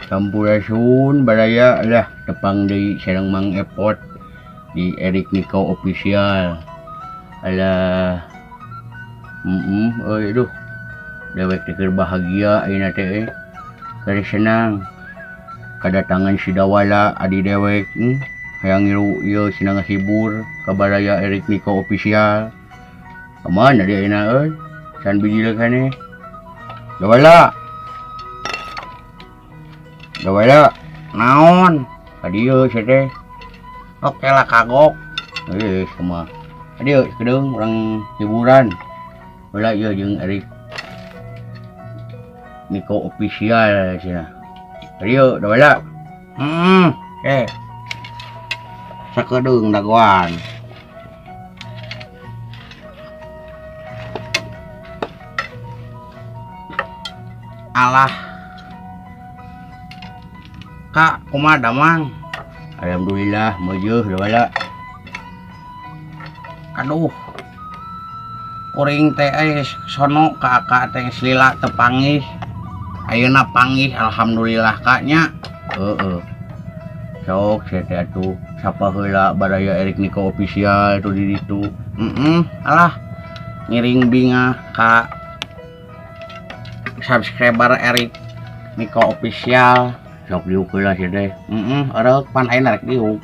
Sampurasun baraya lah tepang deui sareng Mang Epot di Erik Niko Official. Alah euy aduh dewek teh keur bahagia ayeuna teh euy. Keur senang kadatangan si Dawala adi dewek hayang ngilu ieu cenah ngahibur ka baraya Erik Niko Official. Ka mana dia ayeuna euy? Can bijil keneh. Dawala. Dawala naon? Ka dieu sia teh. Oke lah kagok. Geus kumaha. Ka dieu sakedeung urang hiburan. Heula ieu jeung Erik Niko Official cenah. Ka dieu Dawala. Heeh. Sakedeung dagoan. Alah. Kak, kumaha damang? Alhamdulillah meujeun Dawala. Aduh. Kuring teh sono ka akak teh geus lila teu panggih. Ayeuna panggih alhamdulillah Kak nya. Heeh. Sok sia teh atuh sapa heula baraya Erik Niko Official tuh di ditu. Heeh, alah. Ngiring bingah ka subscriber Erik Niko Official. Sok diuk heula sia teh. Heeh, eureuk pan ayeuna rek diuk.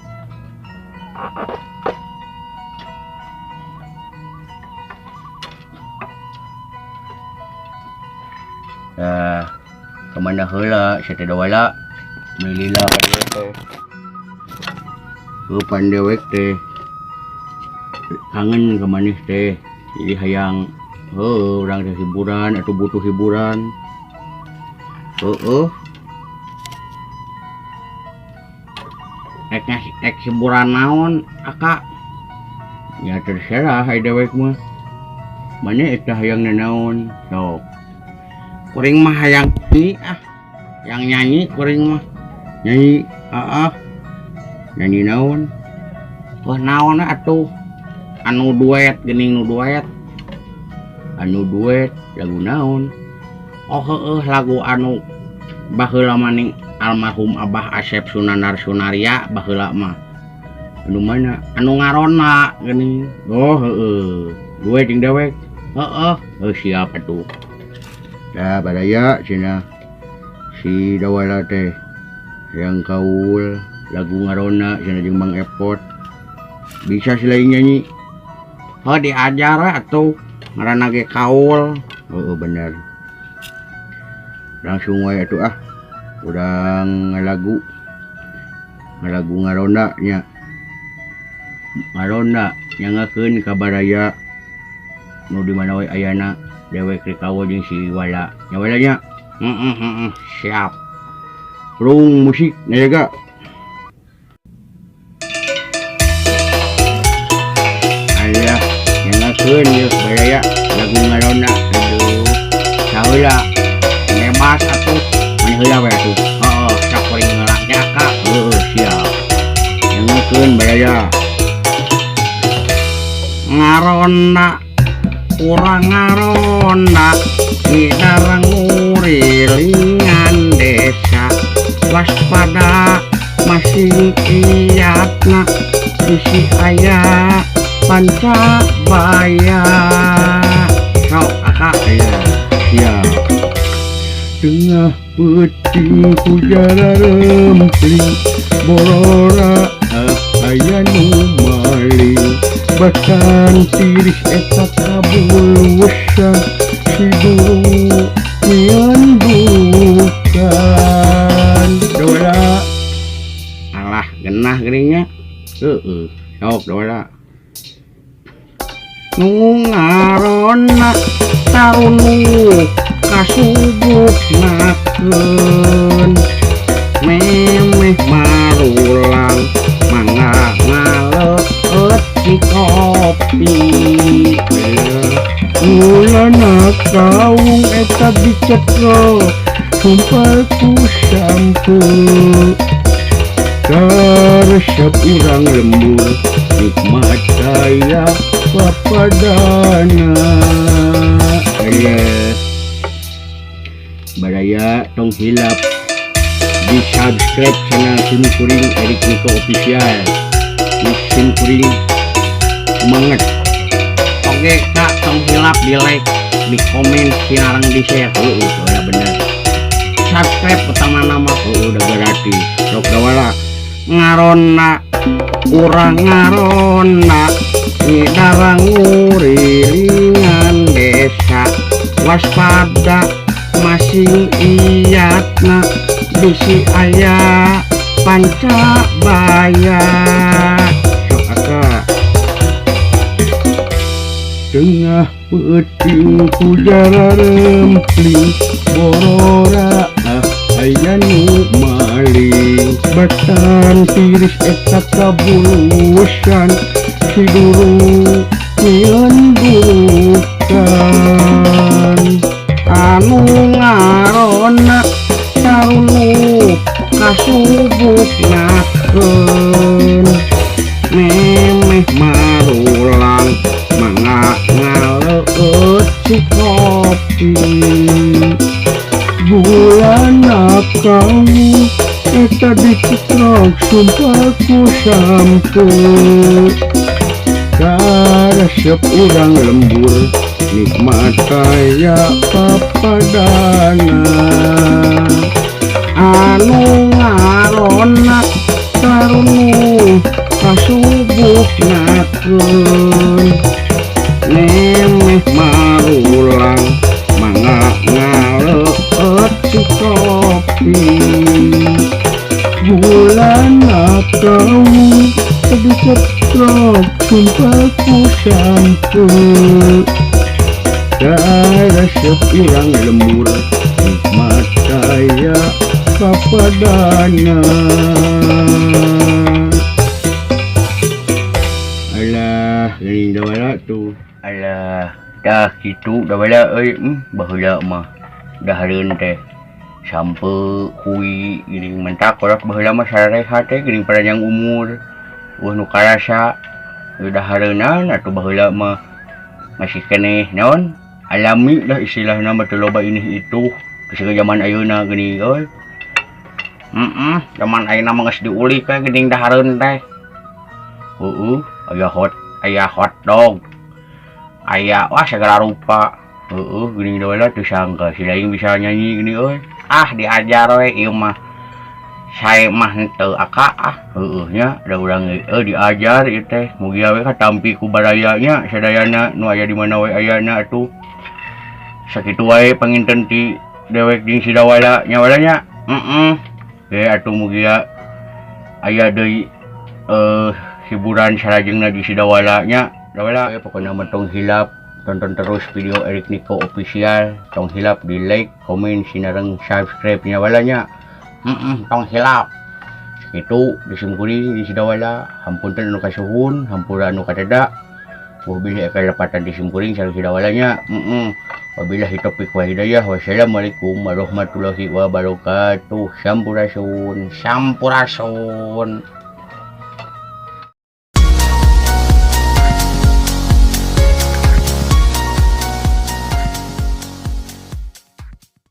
Tah, kamana heula sia teh Dawala? Meuli lila ka dieu teh. Heuh pan dewek teh kangen ka maneh teh. Jadi hayang heuh urang teh hiburan atuh butuh hiburan. Heueuh. Rek rek hiburan naon akak? Ya terserah ai dewek mah. Maneh eta hayang nanaon? Sok. Kuring mah hayang nyanyi ah. Yang nyanyi kuring mah. Nyanyi, heeh. Nyanyi naon? Wah naon atuh? Anu duet geuning nu duet. Anu duet lagu naon? Oh heueuh lagu anu baheula maning almarhum Abah Asep Sunandar Sunaria baheula mah. Anu mana? Anu ngaronda geuning. Oh heueuh. Duet jeung dewek. Heeh, heuh siap atuh. Tah baraya cenah si Dawala teh hayang kaul lagu ngaronda cenah jeung Mang Epot. Bisa si lain nyanyi? Heuh diajar we atuh. Ngaranna ge kaul. Heueuh bener. Langsung wae atuh ah. Urang ngalagu. Ngalagu ngaronda nya. Ngaronda nyangakeun ka baraya nu di mana we ayana dewek rek kaul jeung si Wala. Nya Wala nya? Heeh heeh, siap. Rung musik nayaga. Alah, nyangakeun ieu baraya lagu ngaronda. Aduh. Saheula bebas atuh. Maneh heula we atuh. Heeh, sok kuring heula nya Kak. Heueuh, siap. Nyangakeun baraya. Ngaronda urang ngaronda di darang ngurilingan desa. Waspada masing iyatna bisi aya pancabaya. Sok akak ya. Siap. Tengah peuting hujan rempling borora aya nu maling. Bahkan tiris eta kabulusan si guru mian bukan. Dawala. Alah genah geuning nya. Heueuh, sok Dawala. Nu ngaronda tarunu kasubuknakeun. Memeh marulang mangga ngaleut di kopi. Ulana kaung eta dicekel sumpah ku sampe. Karesep urang lembur nikmat aya papadana. Alah. Baraya tong hilap Di subscribe channel sim kuring Erik Niko Official. Di sim kuring semangat. Oke Kak, tong hilap di like, di komen, sinareng di share. Heeh, ya bener. Subscribe pertama nama udah gratis. Sok dawala ngarona urang ngarona ngidarang ngurilingan desa waspada masing iyatna bisi aya panca baya. Sok aka tengah peuting pujara rempling borora aya nu maling batan tiris eta kabulusan si duru mieun durukan anu ngarona tarunu kasubuk nakeun memeh marulang mangga ngaleueut si kopi gulana kau eta dicetrok sumpah ku sampe karesep urang lembur nikmat kaya papadana anu ngarona tarunu kasubuk nakeun memeh marulang mangga ngaleueut si kopi gulana kau dicetrok sumpah ku sampe karesep urang lembur nikmat kaya papadana. Alah geuning dawala tuh. Alah dah kitu dawala euy, baheula mah dahareun teh sampe hui geuning mentak kolot baheula mah sarehat teh geuning panjang umur eueuh nu karasa dahareunan atuh baheula mah masih keneh naon alami lah istilahna mah teu loba ini itu geus zaman ayeuna geuning euy. Zaman ayeuna mah geus diulik we geuning dahareun teh. Heueuh, aya hot dog. Aya wah segala rupa. Heueuh geuning dawala teu sangka si laing bisa nyanyi geuning euy. Ah diajar we ieu mah. Sae mah henteu aka ah. Heueuh nya da urang euy diajar ieu teh. Mugia we katampi ku baraya nya sadayana nu aya di mana we ayana atuh. Sakitu wae panginten ti dewek jeung si dawala nya wala nya. Heeh. Ge atuh mugia aya deui hiburan salajengna di si dawala nya. Dawala pokona mah tong hilap tonton terus video Erik Niko Official. Tong hilap di like, komen, sinareng subscribe nya wala nya. Tong hilap. Sakitu di sim kuring di si dawala. Hampunten anu kasuhun, hampura anu kateda. Wabillahi kalepatan di sim kuring sareng si dawala nya. Wabillahi taufiq wal hidayah. Wassalamualaikum warahmatullahi wabarakatuh. Sampurasun, sampurasun.